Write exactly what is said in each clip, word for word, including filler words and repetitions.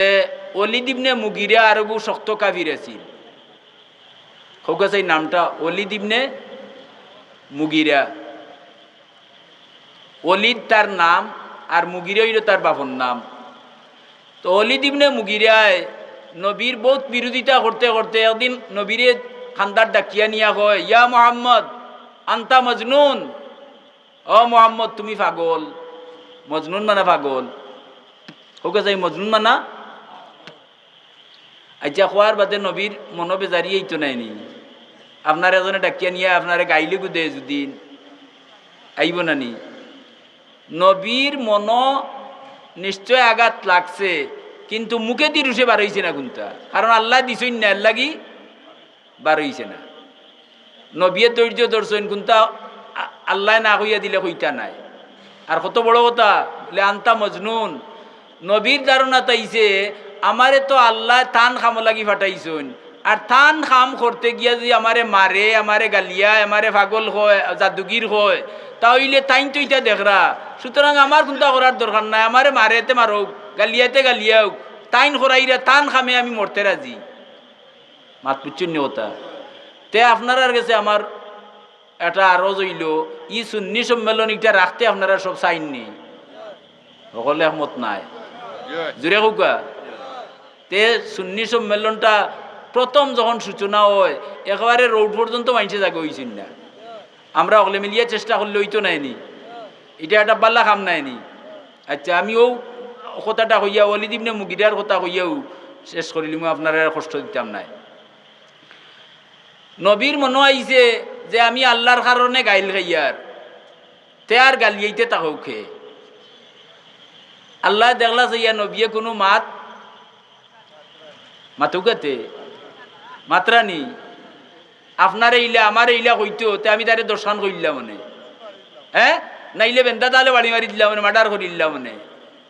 এ, ওলিদ ইবনে মুগিরা আরগু শক্ত কাফির আছিল। কউক্কা চাই নামটা, ওলিদ ইবনে মুগিরা। ওলিদ তার নাম, আর মুগিরা অইলো তার বাপর নাম। তো ওলিদ ইবনে মুগিরায় নবীর বউত বিরোধিতা করতে করতে একদিন নবীরে কান্দাত ডাকিয়া নিয়া কয়, "ইয়া মুহাম্মদ, আনতা মজনুন।" "ও মুহাম্মদ, তুমি পাগল।" মজনুন মানা পাগল। কউক্কা চাই মজনুন মানা। আইচ্ছা, কওয়ার বাদে নবীর মনো বেজারি আইতো নায় নি? আপনার এজনে ডাকিয়া নিয়া আপনারে গাইলে গুদে যুদি আইবো না নি? নবীর মনো নিশ্চয় আঘাত লাগছে, কিন্তু মুখেদি রুশে বার অইছে না কুন্তা, কারণ আল্লায় দিছইন না, এরলাগি বার অইছে না। নবিয়ে ধৈর্য ধরছইন, কুন্তা আ-, আল্লায় না কইয়া দিলে কইতা নায়। আর কত বড় কথা, বলে, "আনতা মজনুন।" নবীর ধারণাত আইছে, আমারে তো আল্লায় তান কামো লাগি পাঠাইছইন, আর তান কাম করতে গিয়া যুদি আমারে মারে, আমারে গালিয়ায়, আমারে পাগল কয়, জাদুগির কয়, তা অইলে তাইন তো ইতা দেখরা। সুতরাং আমার কুন্তা করার দরকার নাই, আমারে মারে তে মারউক, গালিয়ায় তে গালিয়াউক, তাইন করাইরা, তান কামে আমি মরতে রাজি। মাত বুঝছইন নি কথা? তে আপনারার গেছে আমার একটা আরজ অইলো, ই সুন্নি সম্মেলন ইটা রাখতে আপনারা সব চাইন নি? হকলে একমত নায়। জুরে কউক্কা। তে সুন্নি সম্মেলনটা প্রথম যখন সূচনা অয়, একেবারে রোড পর্যন্ত মাইনষে জাগা অইছইন না। আমরা হকলে মিলিয়া চেষ্টা করলে অইতো নায় নি? ইটা একটা বালা কাম নায় নি? আইচ্ছা, আমি অউ কথাটা কইয়া, ওলিদ ইবনে মুগিরার কথা কইয়াউ শেষ করিলিমু, আপনারারে আর কষ্ট দিতাম নায়। নবীর মনো আইছে যে আমি আল্লার কারণে গাইল খাইয়ার, তে আর গালিয়াইতে থাকউক কে। আল্লায় দেখলা চাইয়া নবিয়ে কুনু মাত মাতউক্কা তে মাতরা নি। আপনারে ইলা, আমারে ইলা কইতো, তে আমি তারে দশখান কইল্লাম অনে। হ্যাঁ? নাইলে বেন্দা তালে বাড়ি মারি দিলাম অনে, মার্ডার করিল্লাম অনে।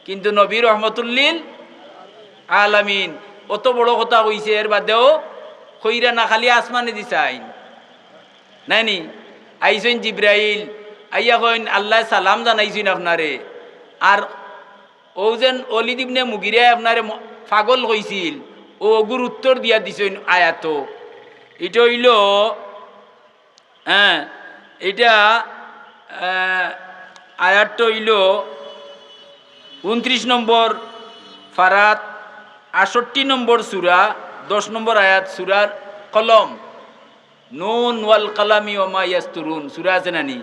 কিন্তু নবী রহমতুল্লিল আলামিন অত বড় কথা কইছে, এর বাদেও কইরা না, খালি আসমানেদি চাইন। নায় নি? আইছইন জিব্রাইল, আইয়া কইন, "আল্লায় সালাম জানাইছইন আপনারে।" আর অউ যেন ওলিদ ইবনে মুগিরায় আপনারে ম-, পাগল কইছিল, অউ অগুর উত্তর দিয়া দিছইন আয়াতো। ইটা অইলো, হ্যাঁ, ইটা, আহ, আয়াতটা অইলো ঊনত্রিশ নম্বর পারাত, আটষট্টি নম্বর সূরা, দশ নম্বর আয়াত, সূরার কলম। নুন ওয়াল কালামি ওয়া মা ইয়াসতুরুন সূরা আছে না নি?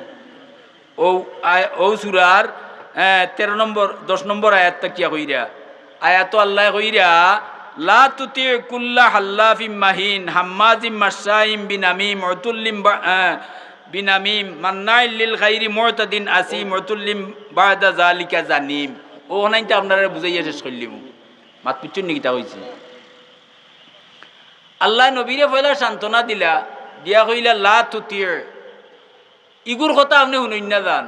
অউ আয়-, অউ সূরার, আহ, তেরো নম্বর, দশ নম্বর আয়াতটা কিয়া কইরা? আয়াতো আল্লায় কইরা, "লা তুতি কুল্লা হাল্লাফিম মাহিন, হাম্মাজিম মাশশাইম বিনামিম, উতুল্লিম বা-, আহ, বিনামিম, মান্নাইল লিল খাইরি মুতাদিন আসিম, উতুল্লিম বাদা যালিকা জানিম।" অউ অখানইনতা আপনারারে বুঝাইয়া শেষ করিলিমু। মাত বুঝছইন নি কিতা কইছি? আল্লায় নবীরে পয়লা সান্ত্বনা দিলা, দিয়া কইলা, "লা তুতি', ইগুর কথা আপনে হুনইন না যান,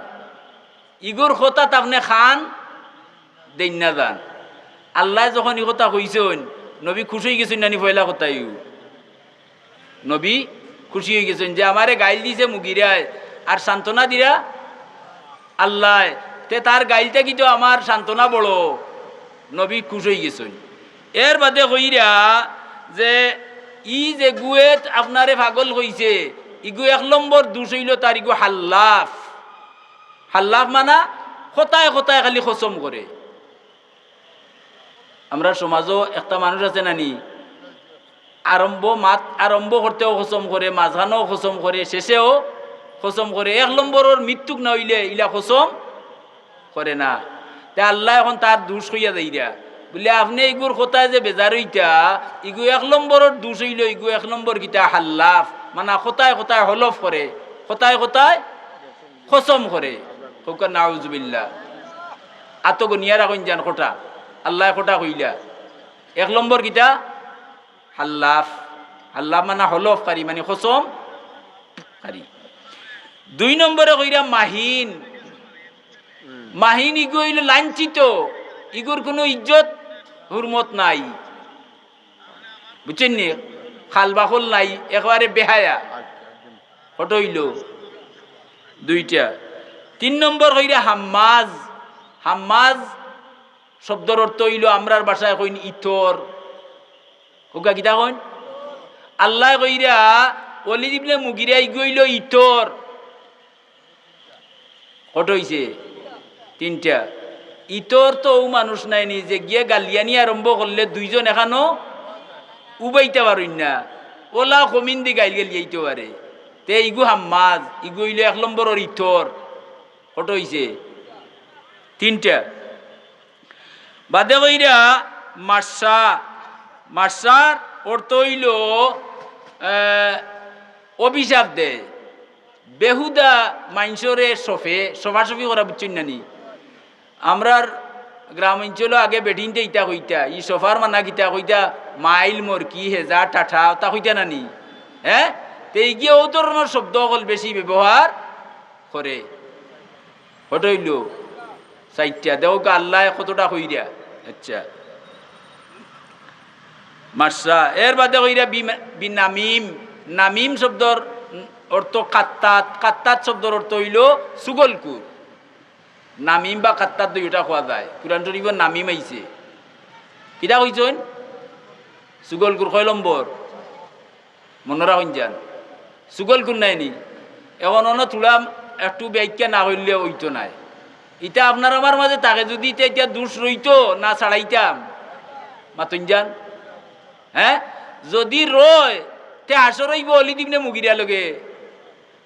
ইগুর কথাত আপনে কান দেইন না যান।" আল্লায় যখন ই কথা কইছইন, নবী খুশ অইগেছইন না নি পয়লা কথায়উ? নবী খুশি অইগেছইন যে আমারে গাইল দিছে মুগিরায়, আর সান্ত্বনা দিরা আল্লায়, তে তার গাইল থাকি তো আমার সান্ত্বনা বড়। নবী খুশ অইগেছইন। এর বাদে কইরা যে ই যেগুয়ে আপনারে পাগল কইছে, ইগু এক নম্বর দুষ অইলো তার ইগু হাল্লাফ। হাল্লাফ মানা কথায় কথায় খালি কসম করে। আমরার সমাজো একটা মানুষ আছে না নি, আরম্ভ, মাত আরম্ভ করতেও কসম করে, মাঝখানোও কসম করে, শেষেও কসম করে। এক নম্বরর মিথ্যুক না অইলে ইলা কসম করে না। তে আল্লায় অখন তার দুষ কইয়া যাইরা, বুলে, "আপনে ইগুর কথায় যে বেজার অইতা, ইগু এক নম্বরর দুষ অইলো, ইগু এক নম্বর কিতা? হাল্লাফ, মানা কথায় কথায় হলফ করে, কথায় কথায় কসম করে।" কউক্কা নাউজুবিল্লাহ। আতো গনিয়া রাখইন যান কটা, আল্লায় কটা কইলা। এক নম্বর কিতা? হাল্লাফ। হাল্লাফ মানা হলফকারী, মানে কসমকারী। দুই নম্বরে কইরা মাহিন। মাহিন ইগু অইলো লাঞ্ছিত, ইগুর কুনু ইজ্জত হুরমত নাই, বুঝছইন নি? খাল বাকল নাই, একেবারে বেহায়া। কটা অইলো? দুইটা। তিন নম্বর কইরা হাম্মাজ। হাম্মাজ শব্দর অর্থ অইলো, আমরার ভাষায় কইন ইতর। কউক্কা কিতা কইন? আল্লায় কইরা, ওয়ালিদ ইবনে মুগিরা ইগু অইলো ইতর। কত অইছে? তিনটা। ইতর তো অউ মানুষ নায়নি, যেগিয়ে গালিয়ানি আরম্ভ করলে দুইজন এখানো উবাইতা পারইন না। অলা কমিন্দি গাইল গালিয়াইতো পারে। তে ইগু হাম্মাজ, ইগু অইলো এক নম্বরর ইতর। কত অইছে? তিনটা। বাদে কইরা মাসা। মাসার অর্থ অইলো, আহ, অভিশাপ দেয়। বেহুদা মাইনষরে সফে, সফাসফি করা, বুঝছইন না নি? আমরার গ্রাম অঞ্চলো আগে বেটিন্তে ইতা কইতা, ই সফার মানা কিতা কইতা, মাইল, মরকি, হেজা, টাটা, অতা কইতা না নি? হে? তে ইগিয়ে অউ ধরনর শব্দ অকল বেশি ব্যবহার করে। কত অইলো? চাইরটা। দেখউক্কা আল্লায় কতটা কইরা। আচ্ছা। মাসা। এর বাদে কইরা বি-, বিনামিম। নামিম শব্দর অর্থ কাত্তাত। কাত্তাত শব্দর অর্থ অইলো চুগলখুর। নামিম বা কাত্তাত দুইওটা কওয়া যায়। কুরআন শরীফো নামিম আইছে। কিতা কইছইন? চুগলখুর। কয় নম্বর? মনো রাখইন যান। চুগলখুর নায়নি? এখন অনো থুড়া একটু ব্যাখ্যা না কইলে অইতো নায়। ইতা আপনার আমার মাঝে থাকে, যুদি ইতা, ইতা দুষ রইতো না ছাড়াইতাম? মাতইন যান। হে? যুদি রয়, তে হাশর অইবো ওয়ালিদ ইবনে মুগিরার লগে।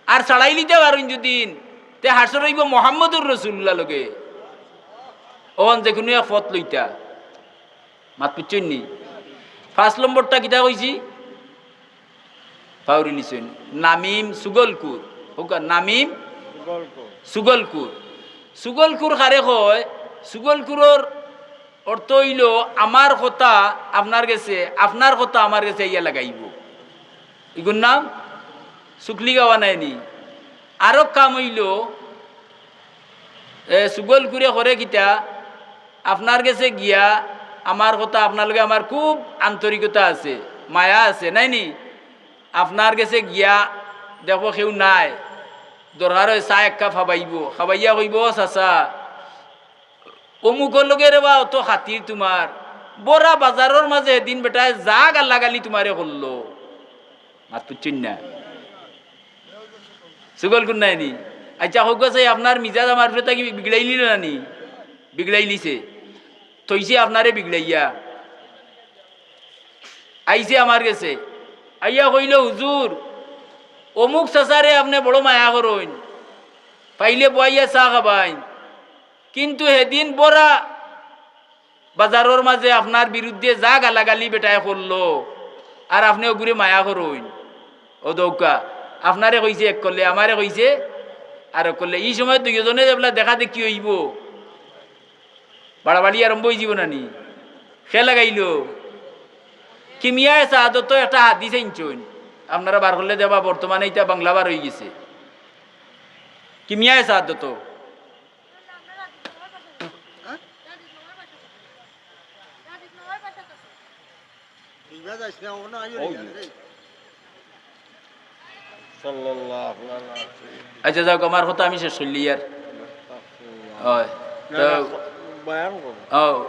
আর ছাড়াইলিতা পারইন যুদি, তে হাশর অইবো মুহাম্মদুর রাসূলুল্লাহর লগে। অখন যেকুনু এক পথ লইতা। মাত বুঝছইন নি? পাঁচ নম্বরটা কিতা কইছি? পাউরিলিছইন। নামিম চুগলখুর। কউক্কা, নামিম চুগলখুর। চুগলখুর কারে কয়? চুগলখুরর অর্থ অইলো, আমার কথা আপনার গেছে, আপনার কথা আমার গেছে আইয়া লাগাইবো। ইগুর নাম চুগলি গাওয়া নায়নি? আরক কাম অইলো, এ, চুগলখুরে করে কিতা? আপনার গেছে গিয়া, আমার কথা, আপনার লগে আমার খুব আন্তরিকতা আছে, মায়া আছে, নায়নি? আপনার গেছে গিয়া দেখবো কেউ নাই, দরকার অয় চা এক কাপ খাবাইবো, খাবাইয়া কইবো, "ও চাচা, অমুকর লগে রেবা অত খাতির তুমার, বড়া বাজারর মাঝে হেদিন বেটায় যা গালাগালি তুমারে করলো।" মাত বুঝছইন না? চুগলখুর নায়নি? আচ্ছা, কউক্কা চাই, আপনার মিজাজ আমার উপরে থাকি বিগড়াইলিলো না নি? বিগড়াইলিছে। থইছে আপনারে বিগড়াইয়া। আইছে আমার গেছে। আইয়া কইলো, "হুজুর, অমুক চাচারে আপনে বড় মায়া করইন, পাইলে বওয়াইয়া চা খাবাইন, কিন্তু হেদিন বড়া বাজারর মাঝে আপনার বিরুদ্ধে যা গালাগালি বেটায় করলো, আর আপনে অগুরে মায়া করইন।" অউ দেখউক্কা, আপনারে কইছে এক কলে, আমারে কইছে আরক কলে। ই সময় দুইওজনে যেবলা দেখা দেখি অইবো, বাড়াবাড়ি আরম্ভ অইযিবো না নি? কে লাগাইলো? কিমিয়ায়ে সাআদতো একটা হাদিস আনছইন, আপনারা বার করলে দেখবা, বর্তমানে ইটা বাংলা বার অইগেছে। কিমিয়ায়ে সাআদতো। সাল্লাল্লাহু আলাইহি ওয়াসাল্লাম। আচ্ছা, যাউক, আমার কথা আমি শেষ করলি আর। অয়, না, তো না, বয়ান করো। অ,